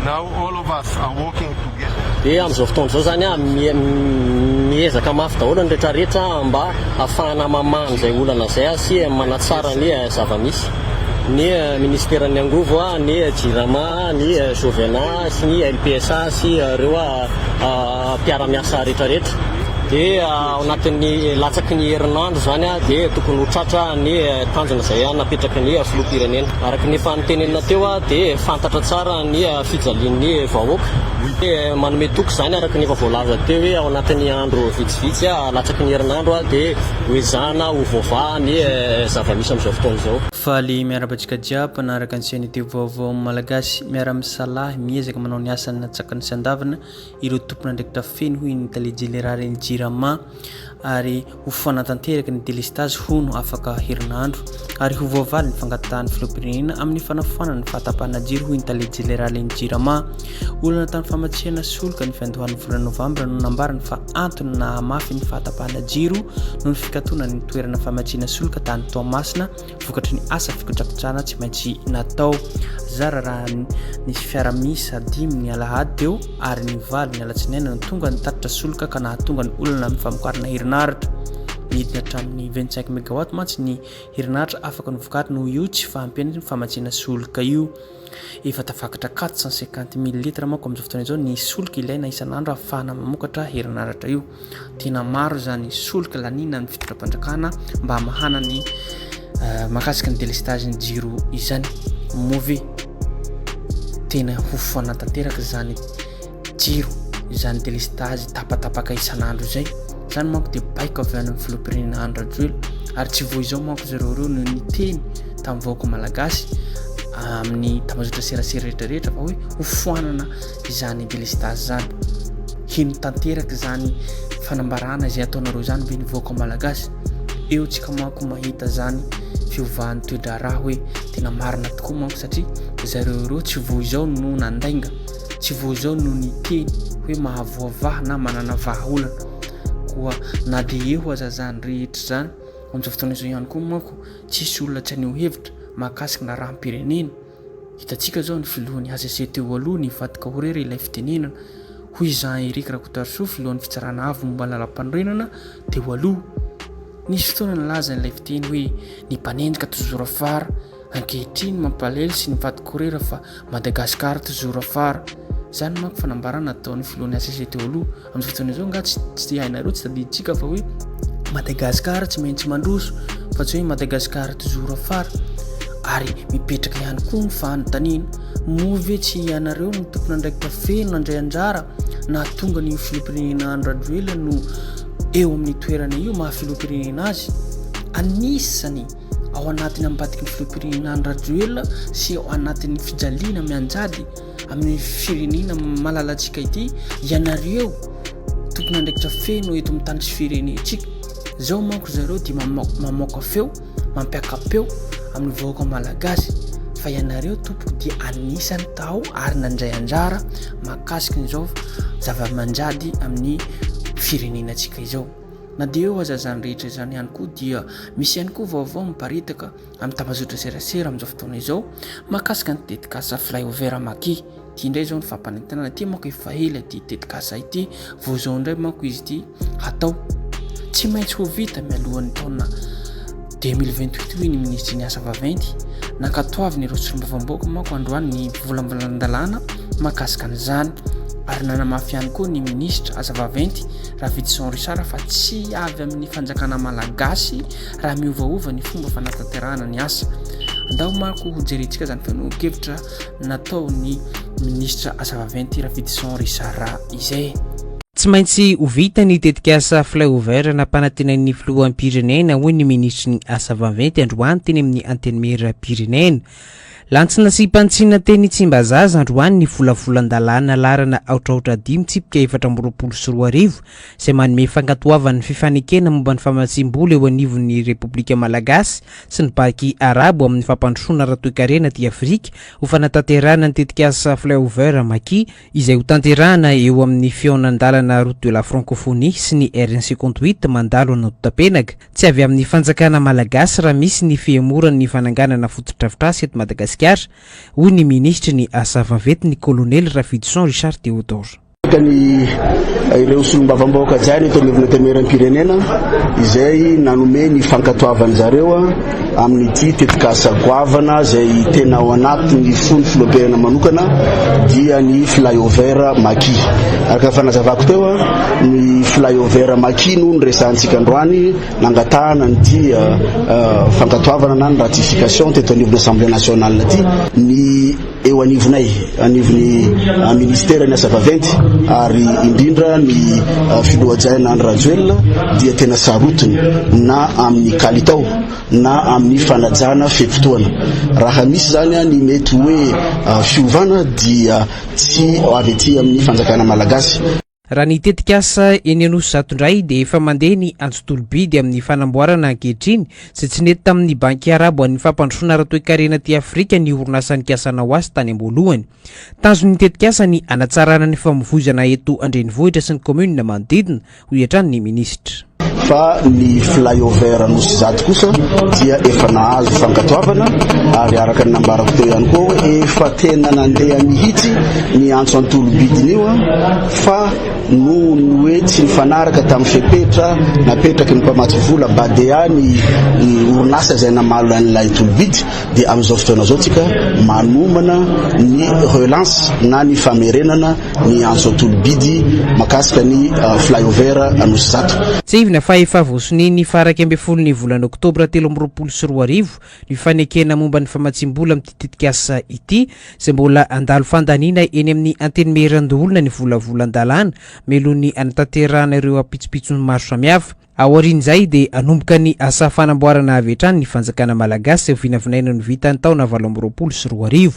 Now all of us are working together. Dia amin'izao fotoana izao izany miezaka mafy daholo ny rehetra rehetra mba hahafahana mamaha an'izay olana izay sy manatsara ny zava-misy. Ny minisiteran'ny angovo, ny Jirama, ny Jovena sy ny LPSA sy ireo mpiara-miasa rehetra rehetra. Dia ao anatin'ny latsaky ny herinandro izany dia tokony ho tratra ny tanjona izay napetraky ny filoham-pirenena. Araka ny efa notenenina teo dia fantatra tsara ny fijalian'ny vahoaka. Dia manome toky izany araka ny efa voalaza teo hoe ao anatin'ny andro vitsivitsy, latsaky ny herinandro dia ho ezahana ho voavaha ny zava-misy amin'izao fotoana izao. Faly miarahaba antsika jiaby mpanaraka ny chaîne youtube vaovao malagasy miara misalahy miezaka manao ny asany antsakany sy andavana ireo tompon'andraikitra feno hoy ny tale jeneralin'ny Jirama ary ho foanana tanteraka ny delestazy hono afaka herinandro ary ho voavaly ny fangatahan'ny filoham-pirenena amin'ny fanafoanana ny fahatapahana jiro hoy ny tale jeneralin'ny Jirama. Olana tamin'ny famatsiana solika ny fiandohan'ny volana novambra no nambarany fa antony nahamafy ny fahatapahana jiro noho ny fikatonan'ny toerana famatsiana solika tany Toamasina vokatry ny asa fikojakojana tsy maintsy natao. Zara raha nisy fiara miisa dimy ny alahady teo ary ny valo ny alatsinainy no tonga nitatitra solika ka nahatonga ny olana amin'ny famokarana herinaratra. Nidina hatramin'ny 25 megawatt mantsy ny herinaratra afaka novokarina noho io tsy fahampian'ny famatsiana solika io. Efa tafakatra 450 mille litres manko amin'izao fotoana izao ny solika ilaina isan'andro ahafahana mamokatra herinaratra io. Tena maro izany solika laniana amin'ny fitondram-panjakana mba hamahana ny eh, mahakasika ny délestage ny jiro izany. Moa ve tena ho foanana tanteraka izany jiro izany délestage tapatapaka isan'andro izay? Izany manko dia baiko avy any amin'ny filoham-pirenena Andry Rajoelina ary tsy vao izao manko zareo ireo no niteny tamin'ny vahoaka malagasy amin'ny tambazotra serasera rehetra rehetra fa hoe ho foanana izany délestage izany. Hino tanteraka izany fanambarana izay ataonareo izany ve ny vahoaka malagasy? Eo tsika manko mahita izany fiovan'ny toe-draharaha hoe tena marina tokoa manko satria zareo ireo tsy vao izao no nandainga, tsy vao izao no niteny hoe mahavoavaha na manana vahaolana. Koa na dia eo aza izany rehetra izany, amin'izao fotoana izao ihany koa manko tsisy olona tsy haneho hevitra mahakasika ny raharaham-pirenena. Hitantsika izao ny filohan'ny hcc teo aloha nivadika ho rery ilay fitenenana, hoy Jean Eric Rakotoarisoa, filohan'ny Fitsarana Avo momba ny Lalàmpanorenana teo aloha. Nisy fotoana nilaza ilay fiteny hoe ny mpanendaka toujours afara, ankehitriny mampalahelo sy nivadika ho rera fa Madagascar toujours afara. Izany manko fanambarana nataon'ny filohan'ny hcc teo aloha. Amin'izao fotoana izao angaha tsy tsy hainareo, tsy tadidintsika fa hoe Madagascar tsy maintsy mandroso fa tsy hoe Madagascar toujours afara. Ary mipetraka ihany koa ny fanontaniana, moa ve tsy ianareo no tompon'andraikitra feno nandray anjara nahatonga ny filoham-pirenena Andry Rajoelina no eo amin'ny toerana io maha filoham-pirenena azy? Anisany ao anatin'ny ambadiky ny filoham-pirenena Andry Rajoelina sy ao anatin'ny fijaliana mianjady amin'ny firenena malalantsika ity ianareo tompon'andraikitra feno eto amin'ny tany sy firenentsika. Zao manko zareo dia mamoaka feo, mampiaka-peo amin'ny vahoaka malagasy fa ianareo tompoko dia anisany tao ary nandray anjara mahakasika an'izao zava-manjady amin'ny firenenantsika izao. Na dia eo aza izany rehetra izany ihany koa dia misy ihany koa vaovao miparitaka amin'ny tambazotra serasera amin'izao fotoana izao mahakasika ny tetikasa Flyover Maki. Ity indray izao ny fampanentanana ity manko efa ela ity tetikasa ity, vao izao indray manko izy ity hatao. Tsy maintsy ho vita mialohan'ny taona 2028 hoy ny minisitry ny asa vaventy. Nankatoaviny ireo solombavambahoaka manko androany ny volambolan-dalàna mahakasika an'izany ary nanamafy ihany koa ny minisitra asa vaventy Ravidison Richard fa tsy avy amin'ny fanjakana malagasy raha miovaova ny fomba fanatanterahana ny asa. Andao manko hojerentsika izany fanehoan-kevitra nataon'ny minisitra asa vaventy Rafidison Richard izay. Tsy maintsy ho vita ny tetikasa Flyover nampanantenain'ny filoham-pirenena, hoy ny minisitry ny asa vaventy androany teny amin'ny Antenimieram-pirenena. Lantsina sy mpantsina teny Tsimbazaza androany ny volavolan-dalàna laharana aotraotra dimy tsipika 2024 izay manome fankatoavana ny fifanekena momba ny famatsiam-bola eo anivon'ny Repoblika Malagasy sy ny Banky Arabo amin'ny fampandrosoana ara-toekarena aty Afrika ho fanatanterahana ny tetikasa Flyover Maki izay hotanterahana eo amin'ny fihaonan-dalana Route de la Francophonie sy ny RN 58 mandalo an'Andotapenaka. Tsy avy amin'ny fanjakana malagasy raha misy ny fihemoran'ny fananganana fotodrafitrasa eto Madagasikara. Madagasikara, hoy ny minisitry ny Asa vaventy, ny kolonely Rafidison Richard Théodore. Ka ny ireo solombavambahoaka hajaina eto anivon'ny Antenimierampirenena izay nanome ny fankatoavan zareo amin'ity tetikasa goavana izay tena ao anatin'ny fon'ny filoham-pirenena manokana dia ny flyover Maki. Araka ny fanazavako teo, ny flyover Maki no noresahantsika androany nangatahana an'ity fankatoavana na ny ratification teto anivon'ny Assemblée nationale ity. Ny eo anivonay, anivon'ny ministeran'ny asa vaventy ary indrindra ny filoha hajaina Andry Rajoelina dia tena sarotiny na amin'ny kalitao na amin'ny fanajana fe-potoana. Raha misy izany ny mety hoe fiovana dia tsy avy aty amin'ny fanjakana malagasy. Raha ny tetikasa eny Anosizato indray dia efa mandeha ny antso tolo-bidy amin'ny fanamboarana ankehitriny izay tsy nety tamin'ny Banky Arabo an'ny fampandrosoana ara-toekarena aty Afrika ny orinasa nikasana ho azy tany am-boalohany. Tanjon'ny tetikasa ny hanatsarana ny famovoizana eto an-drenivohitra sy ny kaominina manodidina, hoy hatrany ny minisitra. Fa ny flyover Anosizato kosa dia efa nahazo fankatoavana ary araka ny nambarako teo ihany koa hoe efa tena nandeha mihitsy ny antso an-tolo-bidiny io fa noho ny hoe tsy nifanaraka tamin'ny fepetra napetraky ny mpamatsy vola Badea ny orinasa izay namaly an'ilay tolo-bidy dia amin'izao fotoana izao tsika manomana ny relance na ny famerenana ny antso tolo-bidy makasika ny flyover Anosizato. Tsiahivina fa efa voasonia ny faha-11 ny volana oktobra 2023 ny fanekena momba ny famatsiam-bola amin'ity tetikasa ity, izay mbola handalo fandaniana eny amin'ny Antenimierandoholona ny volavolan-dalàna mialoha ny hanatanterahana ireo ampitsopitsony maro samihafa. Aorian'izay dia hanomboka ny asa fanamboarana avy hatrany ny fanjakana malagasy izay ho vinavinaina ho vita ny taona 2028.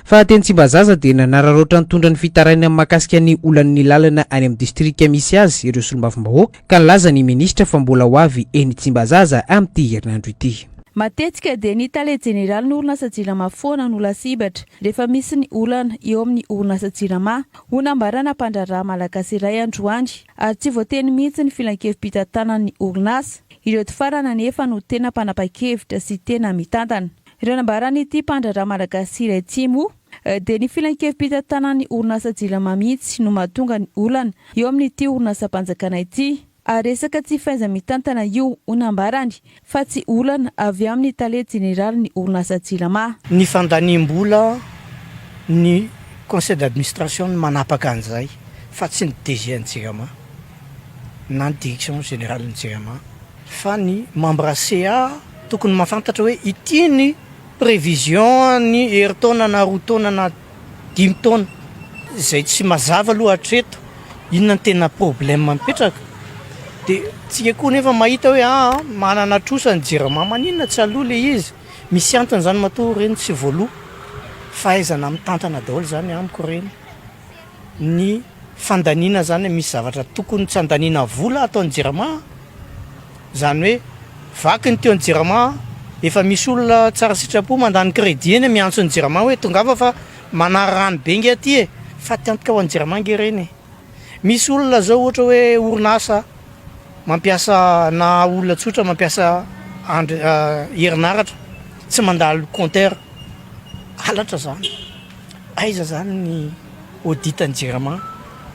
Fa teny Tsimbazaza dia nanararaotra nitondra ny fitarainany mahakasika ny olan'ny lalana any amin'ny distrika misy azy ireo solombavambahoaka ka nilaza ny minisitra fa mbola ho avy eny Tsimbazaza amin'ity herinandro ity. Matetika dia ny tale jeneralin'ny orinasa Jirama foana no lasibatra rehefa misy ny olana eo amin'ny orinasa Jirama, hoy nambarana mpandraharaha malagasy iray androany. Ary tsy voateny mihitsy ny filankevi-pitantanan'ny orinasa. Ireto farany anefa no tena mpanapa-kevitra sy tena mitantana. Ireo nambaran'ity mpandraharaha malagasy iray ity moa dia ny filankevi-pitantanan'ny orinasa Jirama mihitsy no mahatonga ny olana eo amin'ity orinasam-panjakana ity. Ary resaka tsy fahaiza-mitantana io, hoy nambarany, fa tsy olana avy amin'ny tale jeneralin'ny orinasa Jirama. Ny fandaniam-bola ny conseil d'administration no manapaka an'izay fa tsy ny DG an'ny Jirama na ny direction générale ny Jirama fa ny membre CA tokony mahafantatra hoe ity ny prévision ny herintaona na roa taona na dimy taona. Izay tsy mazava aloha hatreto inona ny tena problème mipetraka dia tsika koa nefa mahita hoe aa manana trosa ny jirama maninona tsy aloa le izy, misy antony zany matoa ireny tsy voaloa, fahaizana mitantana daholo zany amiko ireny, ny fandaniana zany misy zavatra tokony tsy andaniana vola ataon'ny jirama. Izany hoe vaky ny teo ny jirama, efa misy olona tsara sitrapo mandany crédit eny miantso ny jirama hoe tongava fa manary rano be nge aty e! Faty antoka ho an'ny jirama nge ireny e! Misy olona zao ohatra hoe orinasa mampiasa na olona tsotra mampiasa andry herinaratra tsy mandalo compteur, halatra zany, aiza zany ny audit ny jirama?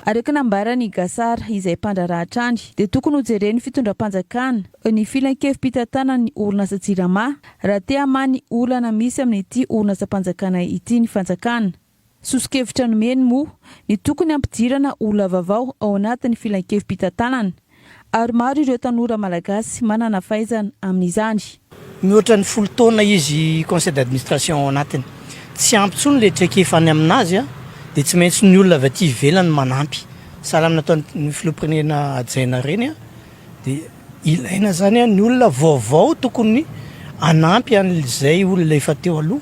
Araka ny nambaran'i Gassar, izay mpandraharaha hatrany, dia tokony hojeren'ny fitondram-panjakana ny filankevi-pitantanan'ny orinasa Jirama raha te hamaha ny olana misy amin'ity orinasam-panjakana ity ny fanjakana. Soso-kevitra nomeny moa ny tokony hampidirana olona vaovao ao anatin'ny filankevi-pitantanana ary maro ireo tanora malagasy manana fahaizana amin'izany. Mihoatra ny folo taona izy conseil d'administration ao anatiny. Tsy ampy intsony ilay traikefa any aminazy dia tsy maintsy ny olona avy aty ivelany manampy. Sahala amin'ny nataon'ny filoham-pirenena hajaina ireny dia ilaina izany ny olona vaovao tokony hanampy an'izay olona efa teo aloha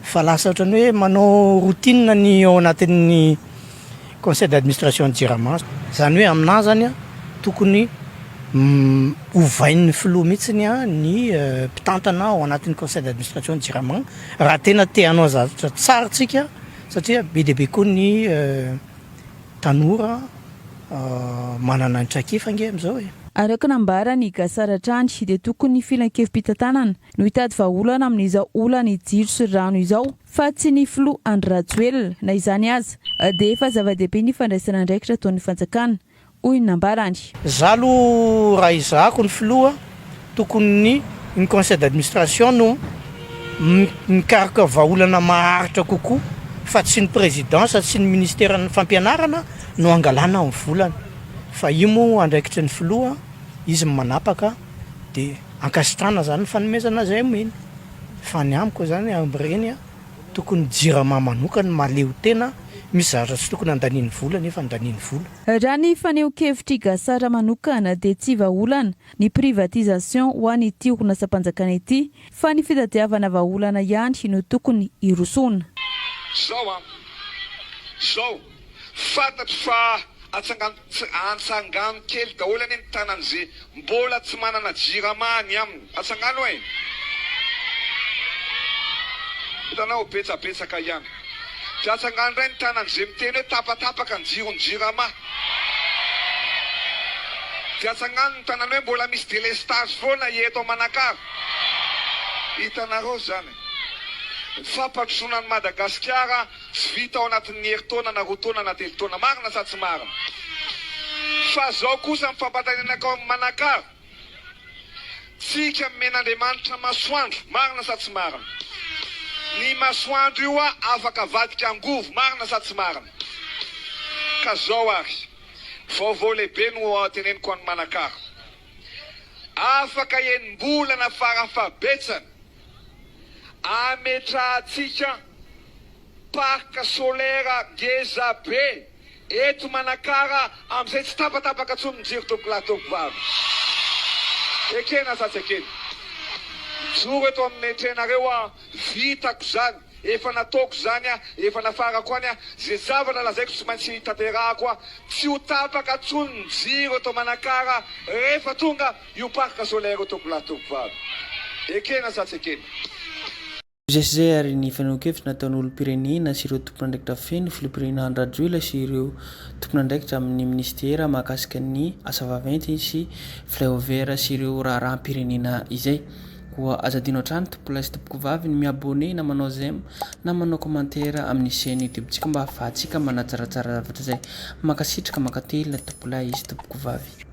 fa lasa ohatran'ny hoe manao routine ny ao anatin'ny Conseil d'administration ny Jirama. Izany hoe aminà zany tokony ovain'ny filoha mihitsiny ny mpitantana ao anatin'ny conseil d'administration ny Jirama raha tena te hanao zavatra tsara tsika satria be dia be koa ny tanora manana ny traikefa ange amin'izao e. Araka ny nambaran'i Gassard hatrany dia tokony ny filankevi-pitantanana no hitady vahaolana amin'izao olan'ny jiro sy rano izao fa tsy ny filoha Andry Rajoelina. Na izany aza dia efa zava-dehibe ny fandraisana andraikitra ataon'ny fanjakana, hoy ny nambarany. Za aloha raha izahako ny filoha tokony ny ny conseil d'administration no mikaroka vahaolana maharitra kokoa fa tsy ny présidence sy ny ministeran'ny fampianarana no angalana ny volany fa io moa andraikitry ny filoha izy no manapaka de ankasitrahana zany ny fanomezana zay omeny fa ny amiko zany amin'ireny tokony jirama manokana mahaleo tena misy zavatra tsy tokony andaniany vola nefa andaniany vola. Raha ny fanehoan-kevitr'i Gasara manokana dia tsy vahaolana ny privatisation ho an'ity orinasam-panjakana ity fa ny fitadiavana vahaolana ihany no tokony hirosoana. Zao an! Zao! Fantatro fa atsangano antsangano kely daholo anie ny tanany ze mbola tsy manana jirama ny aminy. Atsangano e! Hitanao, betsabetsaka ihany. Dia atsangano indray ny tanany ze miteny hoe tapatapaka ny jiron'ny jirama. Dia atsangano ny tanany hoe mbola misy delestage foana eto Manakara. Hitanareo izany. Ny fampandrosoana an'i Madagasikara Tsy vita ao anatin'ny herintaona na roa taona na telo taona. Marina sa tsy marina? Fa zao kosa ny fampantanenako ao amin'ny Manakara, tsika nomen'Andriamanitra masoandro, marina sa tsy marina? Ny masoandro io afaka avadika angovo, marina sa tsy marina? Ka zao ary, vaovao lehibe no teneniko an'i Manakara, afaka enim-bolana farafahabetsany, Ametrahantsika parc solaire ngeza be eto Manakara amizay tsy tapatapaka tsony ny jiro tompokolahy tompokovavy. Ekena sa tsy ekena? Mijoro eto amin'ny etrenareo aho, vitako zany, efa nataoko zany aho, efa nafarako any aho, ze zavatra lazaiko tsy maintsy tanterahako aho, tsy ho tapaka tsony ny jiro eto Manakara rehefa tonga Io parc solaire io tompolahy tompovavy. Ekena sa tsy ekena? Izay sy izay ary ny fanehoan-kevitra nataon'ny olom-pirenena sy ireo tompon'andraikitra feno, filoham-pirenena Andry Rajoelina sy ireo tompon'andraikitra amin'ny minisitera mahakasika ny asa vaventy sy flyover sy ireo raharaham-pirenena izay. Koa aza adino hatrany tompolahy sy tompokovavy ny mi-abonner na manao j'aime na manao commentaire amin'ny chaîne youtube-ntsika mba hahafahantsika manatsaratsara zavatra izay. Mankasitraka mankatelina tompolahy sy tompokovavy.